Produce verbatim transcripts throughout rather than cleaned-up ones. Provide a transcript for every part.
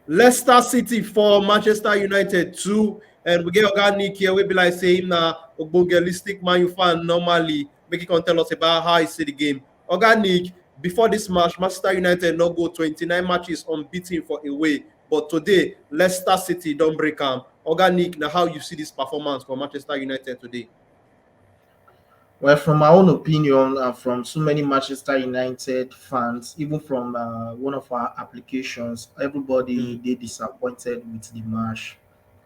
Leicester City four, Manchester United two, and we get Oga Nick here. We be like say him na ogbogelistic Man U fan normally. Make he come tell us about how he see the game. Oga Nick, before this match, Manchester United no go twenty-nine matches unbeaten for away, but today Leicester City don't break am. Oga Nick, now how you see this performance for Manchester United today? Well, from my own opinion, and from so many Manchester United fans, even from uh, one of our applications, everybody mm. they disappointed with the match.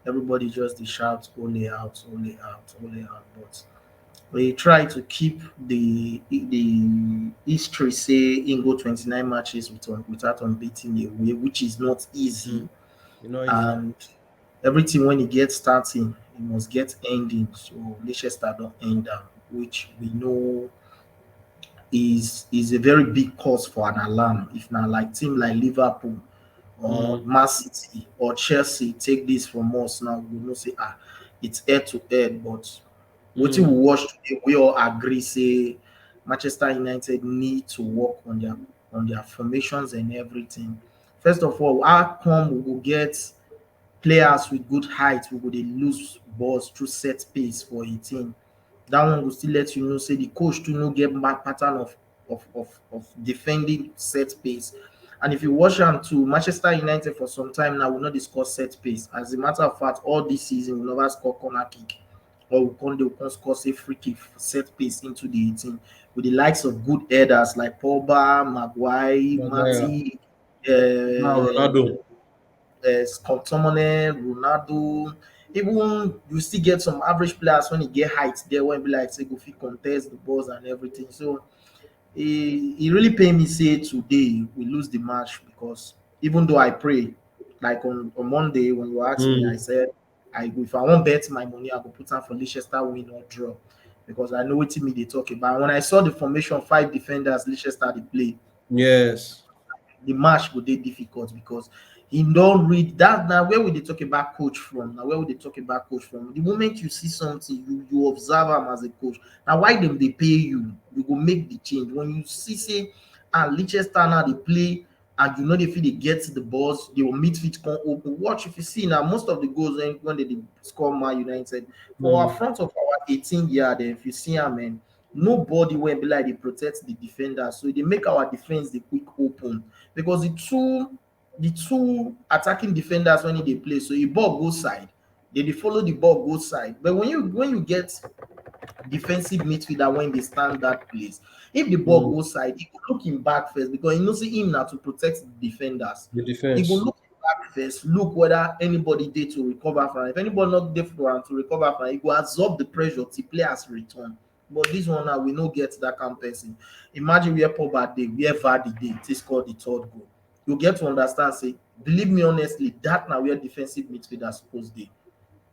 Everybody just they shout, "Ole out, ole out, ole out." But we try to keep the the history say in go twenty-nine matches with, without unbeaten away, which is not easy. Mm. You know, and everything when it gets starting, it must get ending. So Leicester don't end up, which we know is is a very big cause for an alarm. If not like team like Liverpool or mm. Man City or Chelsea take this from us now, we know say ah, it's head to head. But what mm. we watch today, we all agree say Manchester United need to work on their on their formations and everything. First of all, how come we will get players with good height, we go dey lose balls through set piece for a team. That one will still let you know say the coach too no get bad pattern of of of, of defending set piece. And if you watch am too, Manchester United for some time now will not discuss set piece. As a matter of fact, all this season we never score corner kick, or we can't, they can't score say free kick set piece into the eighteen with the likes of good headers like Pogba, Maguire, Maguire. Matip, uh, Ronaldo, uh, Scott Ronaldo. Even you still get some average players when he get height there when be like say go fit contest the balls and everything. So it, it really pain me say today we lose the match because even though I pray, like on, on Monday when you asked mm. me, I said I if I won't bet my money, I go put on for Leicester win or draw because I know what me they talk about. When I saw the formation, five defenders, Leicester they play. Yes. The match go dey difficult because he don't read that. Now where would they talk about coach from? Now where would they talk about coach from? The moment you see something, you you observe him as a coach. Now why them they pay you? You go make the change when you see say and Leicester now they play and you know they feel they get the balls, they will midfield come open. Watch if you see now most of the goals when, when they score Man United for mm. our front of our eighteen yard. If you see him, man, nobody will be like they protect the defender, so they make our defense the quick open because the two the two attacking defenders when they play, so a ball goes side, they, they follow the ball goes side. But when you when you get defensive midfielder when they stand that place, if the ball mm. goes side, he go look him back first because he knows him now to protect the defenders. The defense. He go look him back first, look whether anybody there to recover from. If anybody not there for him to recover from, he go absorb the pressure till players return. But this one now we no get that kind of person. Imagine where Pogba dey, where Vardy dey, they score the third goal. You get to understand, say, believe me honestly, that now where defensive midfielders supposed dey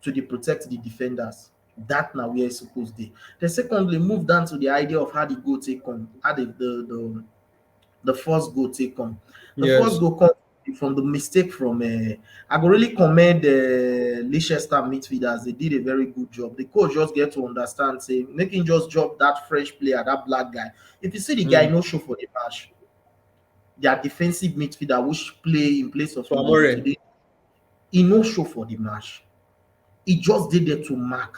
to dey protect the defenders. That now where it's supposed dey. Then secondly, move down to the idea of how the goal take come, how the the the, the first goal take come. The yes. first goal come from the mistake from uh, I go really commend uh, Leicester midfielders. They did a very good job. The coach just get to understand, say, making just drop that French player, that black guy. If you see the guy, mm. no show for the match. Their defensive midfielder, which play in place of today, he no show for the match. He just did there to mark.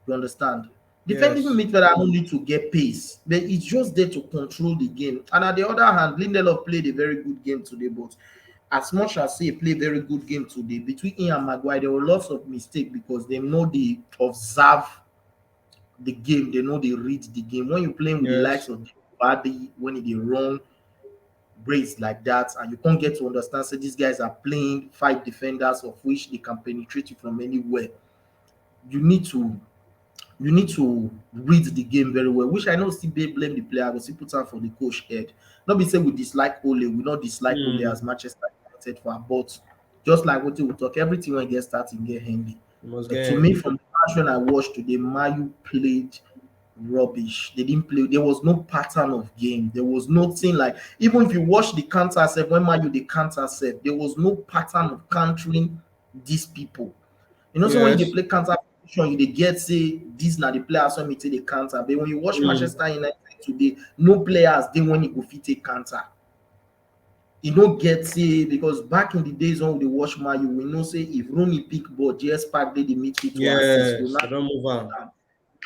You understand? Defending yes. midfielder don't need to get pace, but it's just there to control the game. And at the other hand, Lindelof played a very good game today, but as much as he played very good game today, between him and Maguire, there were lots of mistakes because they know they observe the game, they know they read the game. When you're playing with yes. the likes of Vardy, when they run race like that, and you can't get to understand, say these guys are playing five defenders, of which they can penetrate you from anywhere. You need to you need to read the game very well, which I know still blame the player, I go still put on for the coach head. Not be say we dislike Ole, we not dislike mm. Ole as Manchester United fan, but just like what we talk, everything when get starting get handy. To me, from the match when I watched today, Man U played rubbish. They didn't play. There was no pattern of game. There was nothing like, even if you watch the counter self, when Man U the counter self, there was no pattern of countering these people. You know, so yes. when they play counter you they get say these now the players when me take the counter. But when you watch mm. Manchester United today, no players they when you go fit take counter. e no get say, because back in the days when we dey watch Man U, we know say if Rooney pick ball, J S Park dey the midfield to assist. Yes, I don't move on.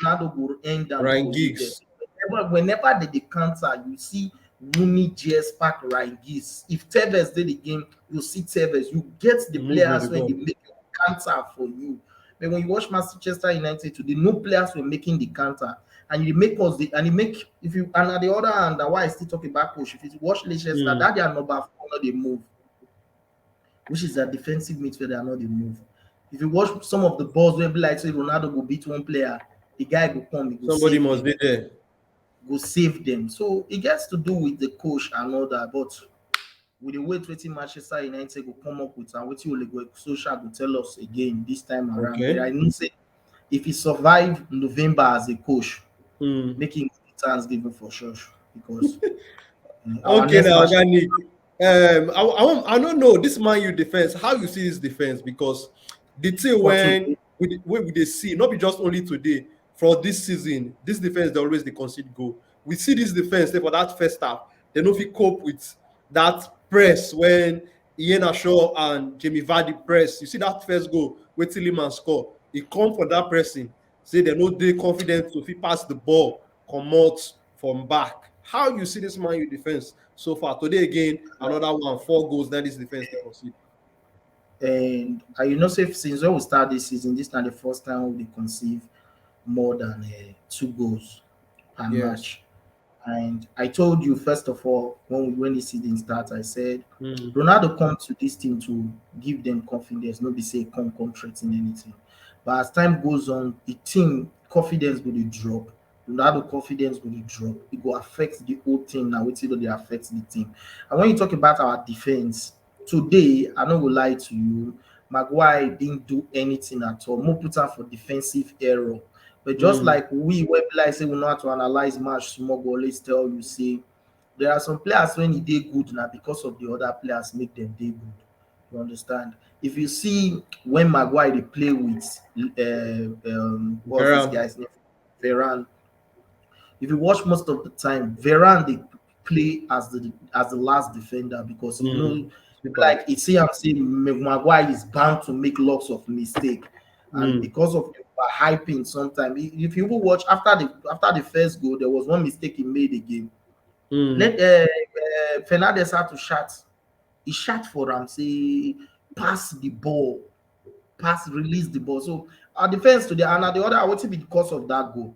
Ronaldo go end down. Ryan Giggs. Whenever, whenever they dey counter, you see Rooney, J S Park, Ryan Giggs. If Tevez dey the game, you see Tevez. You get the players when they make counter for you. But when you watch Manchester United today, no players were making the counter. And you make us the and you make if you and at the other hand, that why I still talk about coach. If you watch Leicester, mm. that their number four, no dey move. Which is that defensive midfielder, no dey move. If you watch some of the balls where be like say Ronaldo go beat one player, the guy go come. Go Somebody must be there. Go save them. So it gets to do with the coach and all that. But we dey wait wetin Manchester United go come up with and wetin Ole Gunnar Solskjaer go tell us again this time around. Okay. I know say if he survive November as a coach, mm. making thanksgiving for sure because. Okay, now Nick. Um, I, I, I don't know this Man U defense. How you see this defense? Because the thing when we, we, we dey see, not be just only today, for this season, this defense they always they concede goal. We see this defense for that first half. They no fit cope with that press when Iheanacho and Jamie Vardy press. You see that first goal where Tielemans score. He come for that pressing. Say they no dey confident to fit pass the ball, come out from back. How you see this Man U defense so far? Today again, another one, four goals that this defense they concede. And uh, you know, say since when we start this season, this is not the first time we conceive more than uh, two goals per yes. match. And I told you first of all when we, when the season starts, I said mm. Ronaldo come to this team to give them confidence, not be say come come threaten anything. But as time goes on, the team confidence will drop. Ronaldo confidence will drop. It will affect the whole team now. It will affect the team. And when you talk about our defense, today, I no go lie to you, Maguire didn't do anything at all. Mo put am for defensive error. But just mm. like we, we like say we know how to analyze match small, go always tell you say there are some players when he dey good now because of the other players make them dey good. You understand? If you see when Maguire they play with uh, um, what's this guy's name? Varane. If you watch most of the time, Varane they play as the as the last defender because you mm. know like it see I'm saying Maguire is bound to make lots of mistake. And mm. because of the hyping sometimes if you will watch after the after the first goal there was one mistake he made again. Mm. Let uh, uh, Fernandes had to shout. He shout for him say pass the ball, pass release the ball. So our defense today and at the other I want to be because of that goal.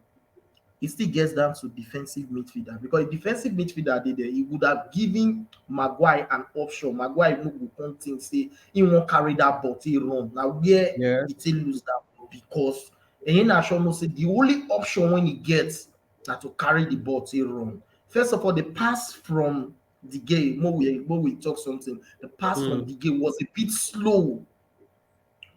It still gets down to defensive midfielder because if defensive midfielder did there, he would have given Maguire an option. Maguire no go come think say he won't carry that ball, he run. Now where yeah. he still lose that ball because and he not sure no say the only option when he gets that to carry the ball, he run. First of all, the pass from the game, more we more we talk something. The pass mm. from the game was a bit slow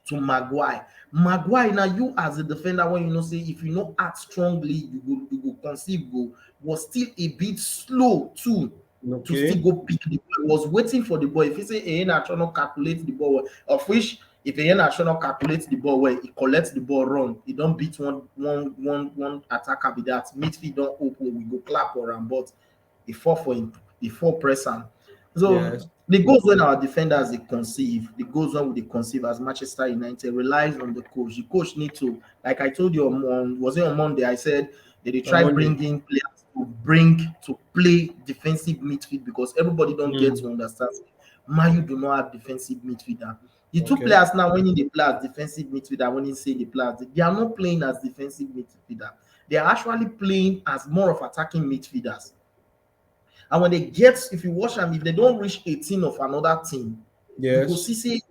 to Maguire. Maguire, now you as a defender, when you know say if you not act strongly, you go you go conceive goal. Was still a bit slow too okay. to still go pick the ball. Was waiting for the ball. If you say Iheanacho not calculate the ball, of which if Iheanacho not calculate the ball well, he collects the ball wrong. He don't beat one one one one attacker with that. Midfield don't open. We go clap for him, but he fall for him. He fall press him. So yes. The goals when our defenders they conceive, the goals when they conceive as Manchester United relies on the coach. The coach need to, like I told you on, on was it on Monday? I said that they try bringing players to bring to play defensive midfield because everybody don't mm. get to understand. Man, you do not have defensive midfielder. The two okay. players now when they play as defensive midfielder, when they say they play, as, they are not playing as defensive midfielder. They are actually playing as more of attacking midfielders. And when they get, if you watch them, if they don't reach eighteen of another team, yes. you go see say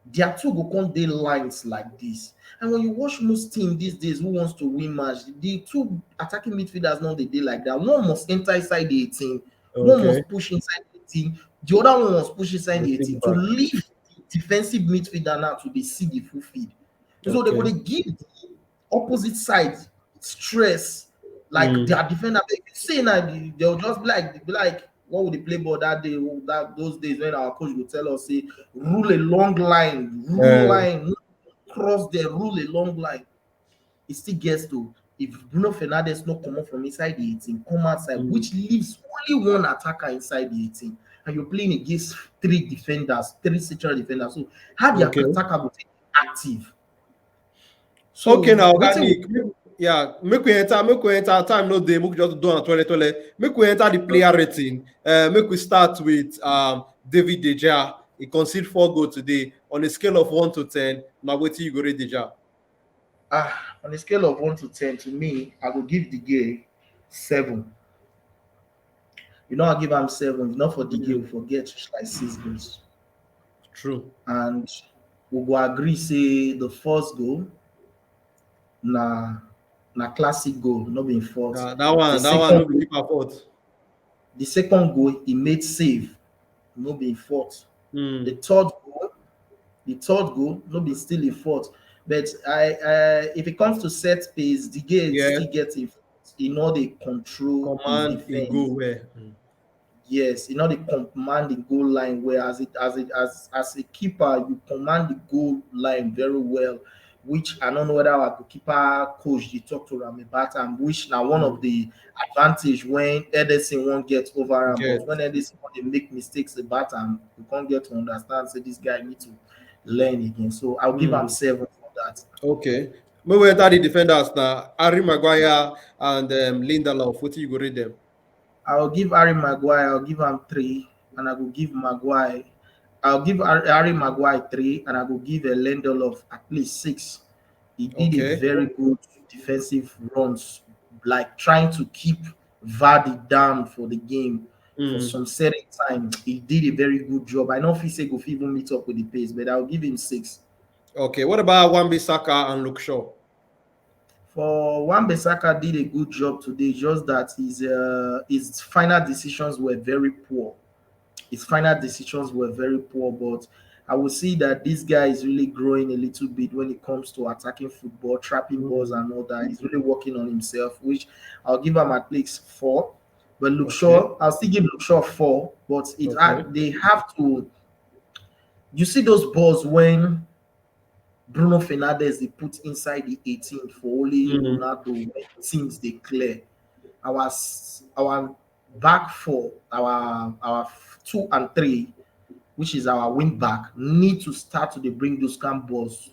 their two go come dey lines like this. And when you watch most team these days who wants to win match, the two attacking midfielders now they dey like that. One must enter inside the eighteen, okay. one must push inside the eighteen, the other one must push inside the eighteen to leave the defensive midfielder now to the see the full field. So okay. they go to give the opposite side stress like mm. their defender. If you say now they'll just be like be like what would they play ball that day that those days when our coach would tell us say rule a long line, rule yeah. line, cross there, rule a long line. It still gets to if Bruno Fernandes not come up from inside the eighteen, come outside, mm. which leaves only one attacker inside the eighteen. and you're playing against three defenders, three central defenders. So how the Okay. attacker go take active? So Okay, now wetin organic. Yeah, make we enter, make we enter. Time no dey, make we just do on toilet toilet. Make we enter the player rating. Uh, make we start with um David De Gea. He conceded four goals today. On a scale of one to ten, now wetin you go rate De Gea? Ah, on a scale of one to ten, to me, I go give De Gea seven. You know, I give am seven. If not for De Gea, we forget like six goals. True. And we go agree say the first goal na na classic goal, no be im fault. That, that one, The that one second no be keeper fault. The second goal, he made save, no be im fault. Hmm. The third goal, the third goal, no be still im fault. But I, I, if it comes to set piece, De Gea Yeah. still get im fault. He no dey control Command his and defense. Go where? Hmm. Yes, he no dey command the goal line well. As it as it as as a keeper, you command the goal line very well, which I don't know whether our goalkeeper coach dey talk to am about am, which na one of the advantage when Ederson wan get over am. Yes. But when Ederson wan dey make mistakes about am, you come get to understand say this guy need to learn again. So I'll give Mm. am seven for that. Okay. Make we enter the defenders now. Harry Maguire and um, Lindelof. What you go rate them? I'll give Harry Maguire, I'll give him three, and I will give Maguire, I'll give Har- Harry Maguire three, and I will give a Lindelof at least six. He did Okay. a very good defensive runs, like trying to keep Vardy down for the game for Mm. some certain time. He did a very good job. I know Fise go fit even meet up with the pace, but I'll give him six. Okay. What about Wan-Bissaka and Luke Shaw? For Wan-Bissaka did a good job today, just that his uh, his final decisions were very poor. His final decisions were very poor, but I will see that this guy is really growing a little bit when it comes to attacking football, trapping balls, and all that. He's really working on himself, which I'll give him at least four. But Luke Okay. Shaw, I'll still give Luke Shaw four, but it Okay. had, they have to. You see those balls when Bruno Fernandes they put inside the eighteen for only Mm. Ronaldo when teams they clear. Our s- our back four, our our f- two and three, which is our wing back, need to start to dey bring those kind balls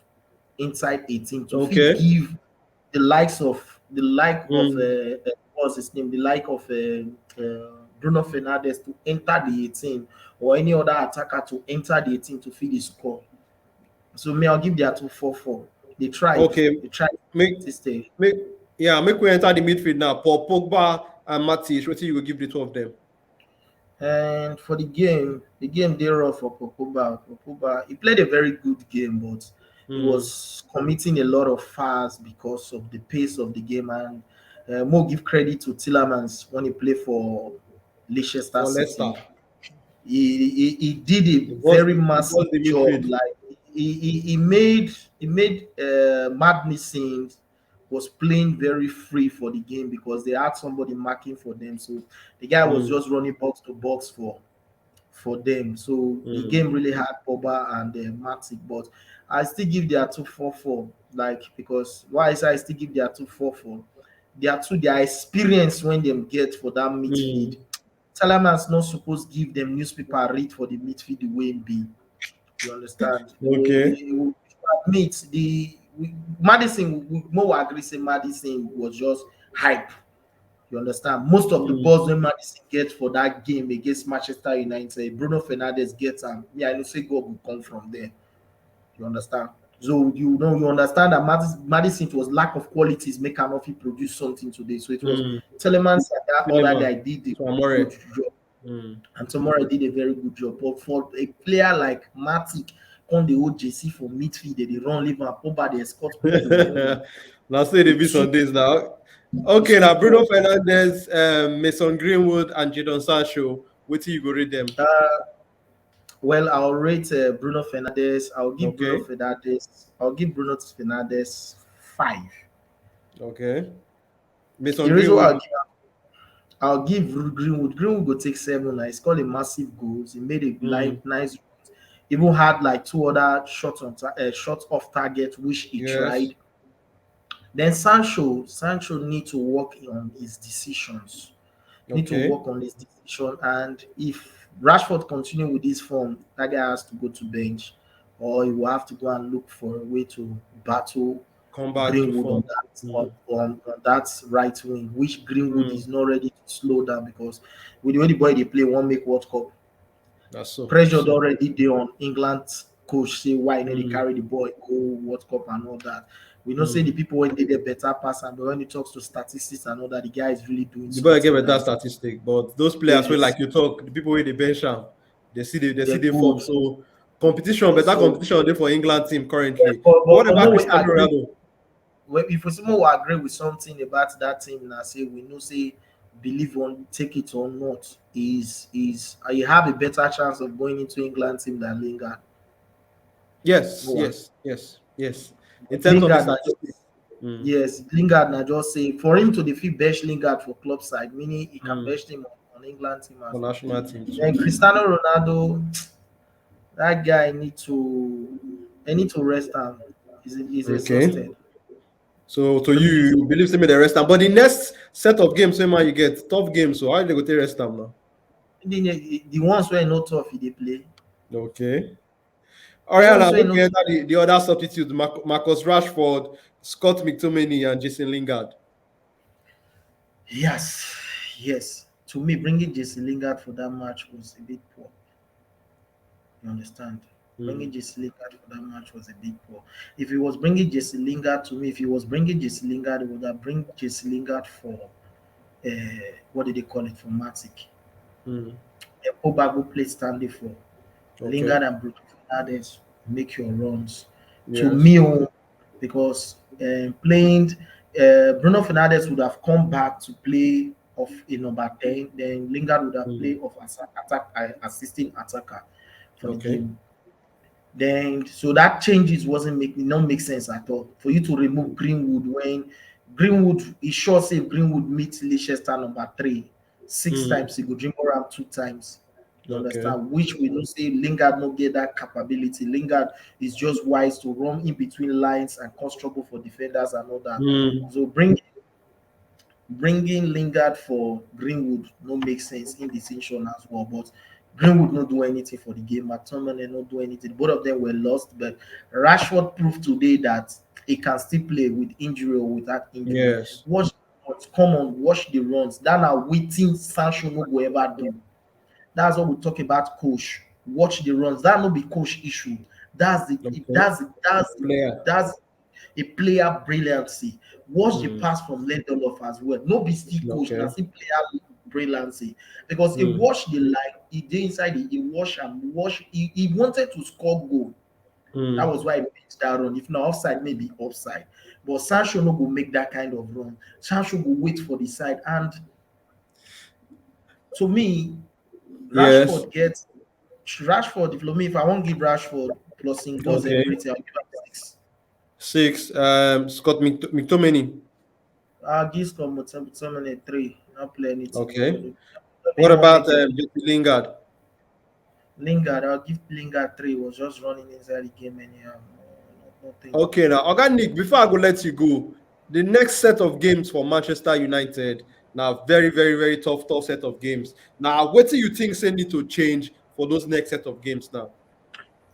inside eighteen to fit Okay. give the likes of the like of Mm. uh, uh, what's his name, the like of uh, uh, Bruno Fernandes to enter the eighteen or any other attacker to enter the eighteen to feed the score. So me, I'll give their two four four. They tried. Okay. They tried Make to stay. make yeah, make we enter the midfield now. Paul Pogba and Matic. What you go give the two of them? And for the game, the game they rough for Pogba. Pogba, he played a very good game, but he Mm. was committing a lot of fouls because of the pace of the game. And uh, more give credit to Tielemans when he played for Leicester For City. Leicester. He, he he did a He was- very he was massive the job. midfield. Like he, he he made he made uh, Madison was playing very free for the game because they had somebody marking for them. So the guy was Mm. just running box to box for for them. So the Mm. game really had Pogba and uh, Matic, but I still give their two four four. Like because why is I still give their two four four? Their two their experience when them get for that midfield. Tielemans not supposed give them newspaper read for the midfield the way it be. You understand? Okay. We, we admit the we, Madison. We more agree say Madison was just hype. You understand? Most of the Mm. balls when Madison get for that game against Manchester United, Bruno Fernandes gets am. Me, I know say goal will come from there. You understand? So you know you understand that Madis- Madison, it was lack of qualities make am not fit produce something today. So it was Mm. Tielemans and that other Tielemans. guy did a Traore. good job. Mm. And Tomori did a very good job. But for a player like Matic, come the old J C for midfield, they dey run leave and Pogba they escort. Now say they be some days now. Okay, now Bruno Fernandes, um, Mason Greenwood, and Jadon Sancho. What you go rate them? Uh, well, I'll rate uh, Bruno Fernandes. I'll give Okay. Bruno Fernandes. I'll give Bruno Fernandes five. Okay. Mason The reason why I'll Greenwood. give, I'll give Ru- Greenwood. Greenwood go take seven. Now he scored a massive goals. He made a Mm. like nice. Even had like two other shots on ta- uh, shots off target, which he Yes. tried. Then Sancho, Sancho need to work on his decisions. Need to Okay. work on his decision, and if Rashford continue with this form, that guy has to go to bench, or he will have to go and look for a way to battle Come back to Greenwood on form. that on, on, on that right wing, which Greenwood Mm. is not ready to slow down, because with the way the boy they play, won't make World Cup. That's so. Pressure already there on England coach say why not they Mm. carry the boy go World Cup and all that. We know say Mm. the people when they get better pass, and when it talks to statistics and all that, the guy is really doing The boy get something better that- statistic, but those players wey Yes. like you talk, the people wey dey bench am, they see the they see They the good. form. So competition, better So- competition dey for England team currently. But, but, What but about no way Cristiano agree- Ronaldo? Well, if we someone will agree with something about that team now, say we know say believe on take it or not is is uh, you have a better chance of going into England team than Lingard. Yes, Go on. Yes, yes, yes. In terms of Lingard the na statistics, mm, Yes, Lingard na just say for him to defeat bench Lingard for club side, meaning he can Mm. bench him on, on England team. For national team. Then Cristiano Ronaldo, that guy need to I need to rest him. He's, he's Okay. Exhausted. So to you, you believe say make dem rest am. But the next set of games, say man, you get tough games. So how they go take rest am now? The, the ones where no tough they play. Okay. All right, Ones now wey we no- enter the, the other substitutes: Marc- Marcus Rashford, Scott McTominay, and Jesse Lingard. Yes, yes. To me, bringing Jesse Lingard for that match was a bit poor. You understand? Mm. Bringing Jesse Lingard for that match was a bit poor. If he was bringing Jesse Lingard to me, if he was bringing Jesse Lingard, he would have bring Jesse Lingard for uh, what did they call it for Matic? Mm. Then Pogba go play standing for Okay. Lingard and Bruno Fernandes make your runs. To Yes. me, oh, because um, playing uh, Bruno Fernandes would have come back to play of a number ten, then Lingard would have Mm. played of as attack uh, assisting attacker for the Okay. game. Then so that changes wasn't making not make sense at all for you to remove Greenwood when Greenwood is sure say Greenwood meets Leicester number three six Mm. times, he go dribble around two times. You Okay. Understand? Which we know say Lingard no get that capability. Lingard is just wise to run in between lines and cause trouble for defenders and all that. Mm. So bring bringing Lingard for Greenwood no make sense in distinction as well. But Greenwood no do anything for the game. McTominay no do anything. Both of them were lost, but Rashford proved today that he can still play with injury or without injury. Yes. Watch, but come on, watch the runs. That na wetin Sancho no go ever do. That's what we talk about coach. Watch the runs. That no be coach issue. That's the Okay. that's the, that's the, Player. that's a player brilliancy. Watch the Mm. pass from Lindelof as well. No be still coach, Okay. na still player brilliancy. Because he Mm. watched the line, he did inside, he, he watched and watch. He, he wanted to score goal. Mm. That was why he made that run. If not offside, maybe offside. But Sancho no go make that kind of run. Sancho go wait for the side. And to me, Yes. Rashford gets Rashford. If me, if I won't give Rashford plus in goals Okay. everything, I'll give him six. Six. Um, Scott McT- McTominay. I'll give Scott McTominay three. Not play anything. Okay. What about um, Jesse Lingard? Lingard? I'll give Lingard three. He was just running inside the game anyhow. Nothing. Okay, now, Oga Nick, before I go let you go, the next set of games for Manchester United now very, very, very tough, tough set of games. Now, what do you think say need to change for those next set of games now?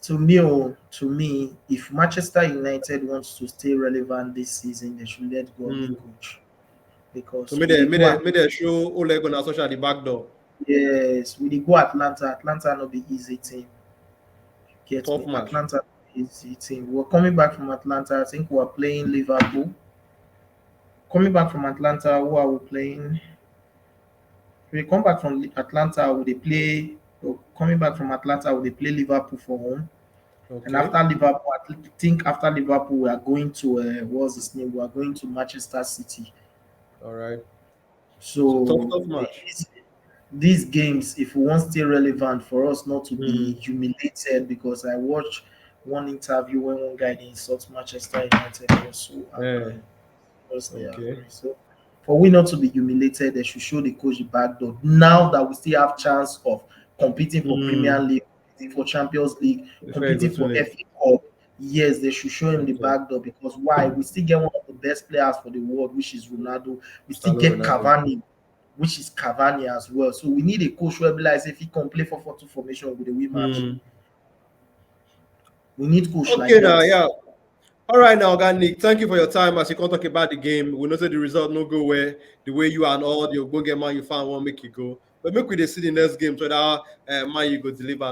To me, oh, to me, if Manchester United wants to stay relevant this season, they should let go of the Mm. coach. Because So we may they, dey may go they, at- may they show Ole Gunnar Solskjaer the back door. Yes, we dey go Atlanta. Atlanta no be easy team. Get Tough me? match. Atlanta no be easy team. We're coming back from Atlanta. I think we're playing Liverpool. Coming back from Atlanta, who are we playing? We come back from Atlanta, we dey play. Coming back from Atlanta, we dey play Liverpool for home. Okay. And after Liverpool, I think after Liverpool, we are going to uh, what's his name? We are going to Manchester City. All right. So Tough, tough match. These, these games, if we want to stay relevant, for us not to be Mm. humiliated, because I watched one interview when one guy dey insult Manchester United was so angry. Yeah. Was so Okay. angry. So for we not to be humiliated, they should show the coach the back door. Now that we still have chance of competing for Mm. Premier League, competing for Champions League, Before competing you go for to F A Cup, yes, they should show him the Okay. back door, because why? We still get one of the best players for the world, which is Ronaldo. We still Cristiano get Ronaldo. Cavani. which is Cavani as well. So we need a coach who be like say if he can play four four two formation with the win match. Mm. We need coach like Okay, now, that. Yeah. All right, now, Oga Nick, thank you for your time. As you come talk about the game, we know that the result no go where the way you and all the Ogbonge Man U fan want make it go. But make we dey see the next game so that uh, Man U go deliver.